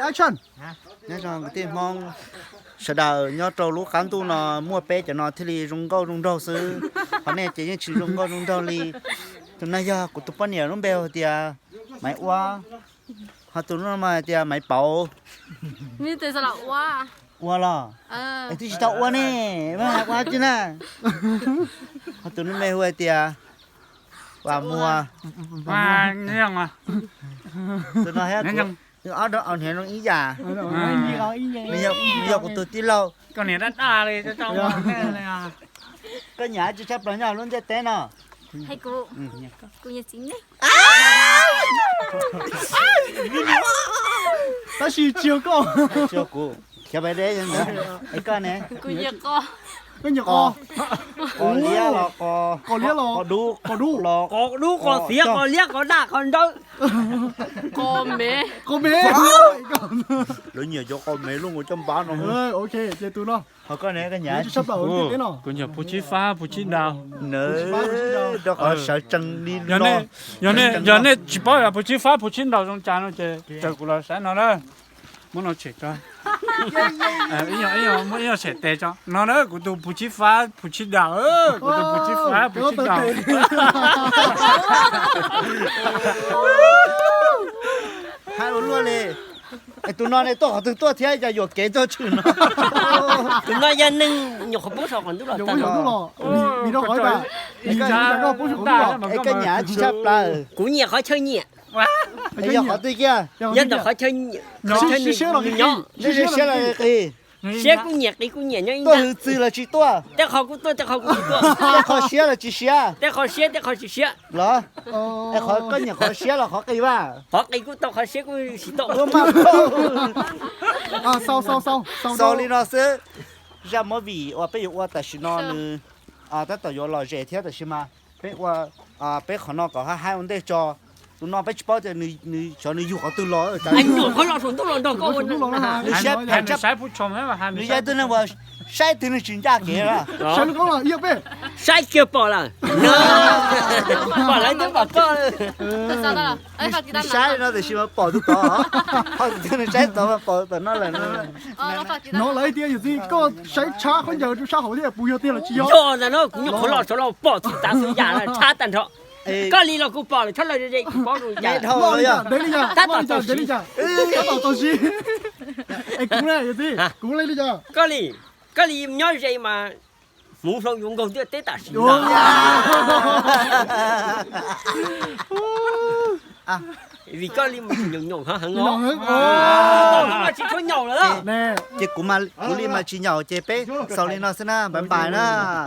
Nyob zoo kwv tij Hmoob sawv daws, nyob rau lub qab ntuj no muaj peb cov no thiaj li zoo nkauj zoo nraug xwb, ho nej ces yeej tsis zoo nkauj zoo nraug li. Tus no yog kuv tus poj niam lub npe hu tias Maiv Ua, ho tus no mas hais tias Maiv Pauv. Ua los? Es twb tsis tau ua ne, ua tsi na? Ho tus no npe hu hais tias Vam Muag. Tus no ob hniav zoo ib yam, nws yog kuv tus tij laug. Koj niam dab dab li. Koj nyiam tsi tshaj plaws nyob lub ntiaj teb no? Tab sis tsis yog koj. Tsis yog kuv, khiav pais deb ntawd. Es koj ne? Koj nyiam qos? Qos liab los qos, qos liab los qos dub, qos dub los qos dub, qos xiav, qos liab, qos daj, qos nrawm, qos me, qos me. Lawv nyiam cov qos me luaj nkaus caj npab no. Ok, ces tus no. Ho koj ne, koj nyiam? Kuv nyiam puj tsib fab, puj tsib daus. Nws rau qhov sawv tsees li no. Yog nej tsis paub yog puj tsib fab puj tsib daus zoo cas no ces caw kuv los saib no na. Muab no tshem tso. Muab ib nyuag tshem tes tso no na, kuv tus puj tsib fab puj tsib daus, kuv tus puj tsib fab puj tsib daus. Hais ua luaj li. Es tus no ne tuaj qhov twg tuaj thiab cas yuam kev tuaj tshwm no? Tus no yog neeg nyuam qhuav poob saum qaum ntuj los. Es koj nyiam tsis tshaj plaws? Kuv nyiam qhov chaw nyiam. Es yog qhov twg kiag? Nyob ntawm qhov chaw nyob, siab los qis? Siab kuj nyiam, qis kuj nyiam, nyob ib ncig. Tuaj hwv txwv los tsis tuaj? Tej qho kuj tuaj, tej qho kuj tsis tuaj. Tej qho siab los tsis siab? Tej qho siab, tej qho tsis siab. Los? Es qhov koj nyiam qhov siab los qhov qis vaj? Qhov qis kuj tau, qhov siab kuj tsis tau. Ua mas xaus li no xwb. Zaj movie uas peb yuav ua tam sim no nws tab tom yuav lom zem thiab, tab sis mas peb ua peb qhov no kom haib haib ua ntej tso. Tus no peb tsis paub tias nws xyov nws yug qhov twg los. Nws siab phem, nws yog ib tug neeg uas saib twg nws tsis ncaj kev. Saib kiag pom lawm, pom lawm twb pom koj. Saib no tiam sis mas pom tus tod, ho tus twg nws saib tod mas pom tus tod no lawm. No lawv tias yawm txiv koj saib tshab khaub ncaws rau sab hauv thiab puas yog tiag los tsis yog? Yog ntag no, kuv nyuam qhuav los saud los pom txhua tsav txhua yam lawm, tshab tag nrho. Koj li los kuv pom lawm, tshab lawm ze kuv paub zoo cas. Tab tom tau siv. Es kuv ne yawm txiv, kuv li li cas? Koj li, koj li nyob ze mas hmoov hlau yuav nkaug ntiaj teb tam sim no. Vim koj li nyaum nyaum heev heev os. Tsis tshua nyaum lawm. Ces kuv li mas tsis nyaum ces peb xaus li no xwb na, bye bye na.